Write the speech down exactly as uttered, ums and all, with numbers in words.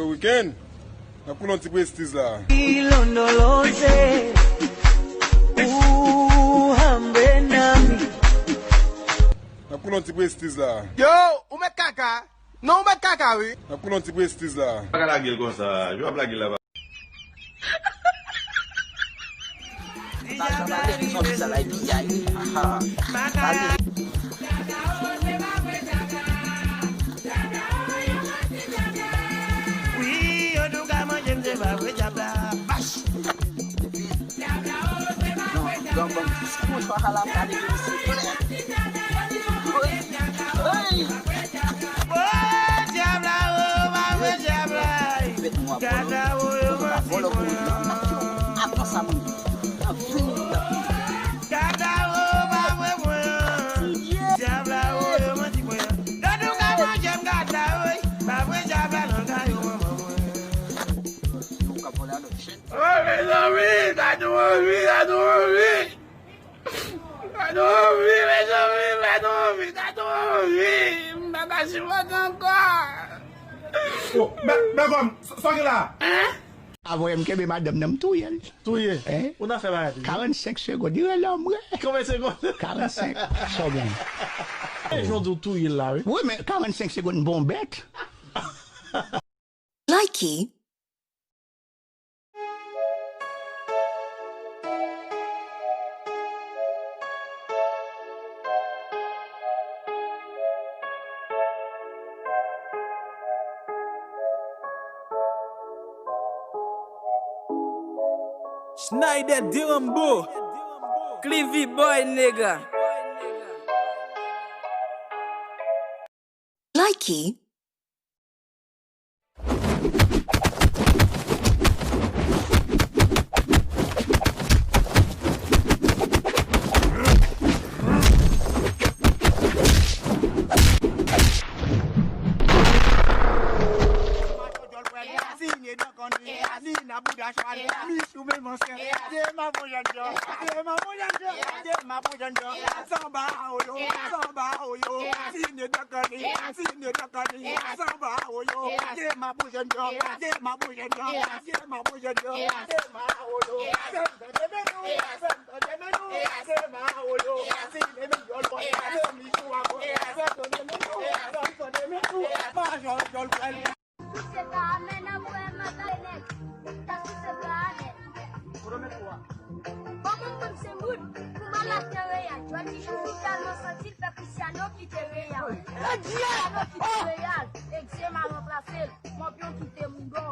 Weekend, n ap koule yon ti prestiz la. Ilondoloze, uhambena mi. N ap koule yon ti prestiz la. Yo, ou met kaka? Non, ou met kaka, wi. N ap koule yon ti prestiz la. Pa ka lage l konsa, yo ap lage l la. Wi, yo tou ka manje m, se pa vre, dyab la. Bach! Non, non, bon, mouchwa sa la pale de silvouplè. Hey! Oh, dyab la, oh, pa vre, dyab la. Gad la, oh, yo manti mwen. Avan sa, moun. Gad la, oh, pa vre, mwen. Dyab la, oh, yo manti mwen. Gad ou ka manje m, gad la, oh, pa vre, dyab la, nan kay ou, manman mwen. Yo ka vole a lòt chèn. Oh, mezanmi, sa nou anvi, sa nou anvi. Sa nou anvi, mezanmi, sa nou anvi, sa nou anvi. M pa ka sipòte ankò. Oh, Bè-, Bègòm, sa w gen la? Hein? Avan m kenbe madanm nan, m touye l. Touye? Hein? Ou nan fè bagay touye? Karannsenk segonn, li rele anmwe. Konbyen segonn? Karannsenk. Sa w gen? E, jan w di w touye l la, wi. Wi, men karannsenk segonn, bon bèt. Likey. Snyder de Rambo. Clivy Boy, nègre. Likey. Zine nan kònn li, Zina bouda chwal, Michou menm ansyen, Dema bon jèn jan, Dema bon jèn jan, Dema bon jèn jan, sanba oyo, sanba oyo, Zine nan kònn li, Zine nan kònn li, sanba oyo, Dema bon jèn jan, Dema bon jèn jan, Dema bon jèn jan, Dema oyo, fè m tande men nou, fè m tande men nou, Dema oyo, Zine menm djòl bòy, Michou a bòy, fè m tande men nou, fè m tande men nou, majò djòl bòy. Souse pa a men nan bwè, m ap gade nèg. Ta souse pa a men. Bon, mwen menm se moun, pou malad nan Reyal. Jodi jou, Vital nan santi l fè Cristiano kite Reyal. Cristiano kite Reyal. Egzema ranplase l. Mòpyon kite Mougon.